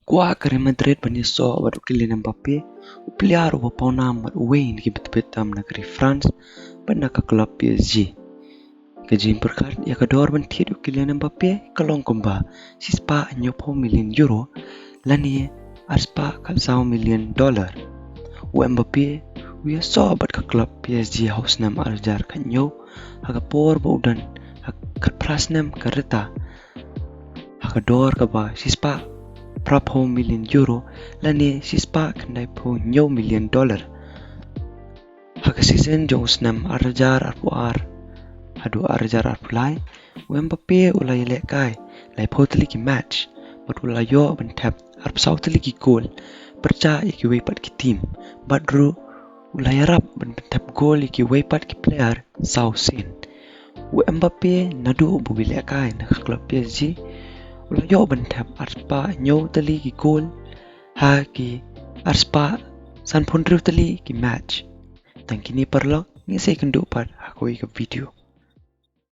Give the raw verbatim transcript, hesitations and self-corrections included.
Kwah ka Real Madrid ban ïasoh bad u Kylian Mbappe, u player uba pawnam bad uwei na ki bit bit tam na ka ri France bad na ka club P S G. Ka jingpyrkhat ïa ka dor ban thied u Kylian Mbappe ka long kumba shispah hynñiewphew million euro lane arspah khatsaw million dollar. U Mbappe u ïasoh bad ka club P S G ha u snem ar hajar khathynñiew ha ka por ba u don ha khatphra snem ka rta ha ka dor kaba shispah phraphew million euro lane shispah khyndaiphew hynñiew million dollar. Ha ka season jong u snem ar hajar arphew ar haduh ar hajar arphew lai, u Mbappe u la ïalehkai laiphew tylli ki match bad u la ïoh ban thep arphew saw tylli ki goal pyrshah ïa kiwei pat ki team, bad ruh u la ïarap ban pynthep goal ïa kiwei pat ki player saw sien. U Mbappe naduh ba u ïalehkai na ka club P S G u la ïoh ban thep arspah hynñiew tylli ki goal ha ki arspah sanphew hynriew tylli ki match. Tang kine paralok, ngin sa ïakynduh pat ha kawei ka video.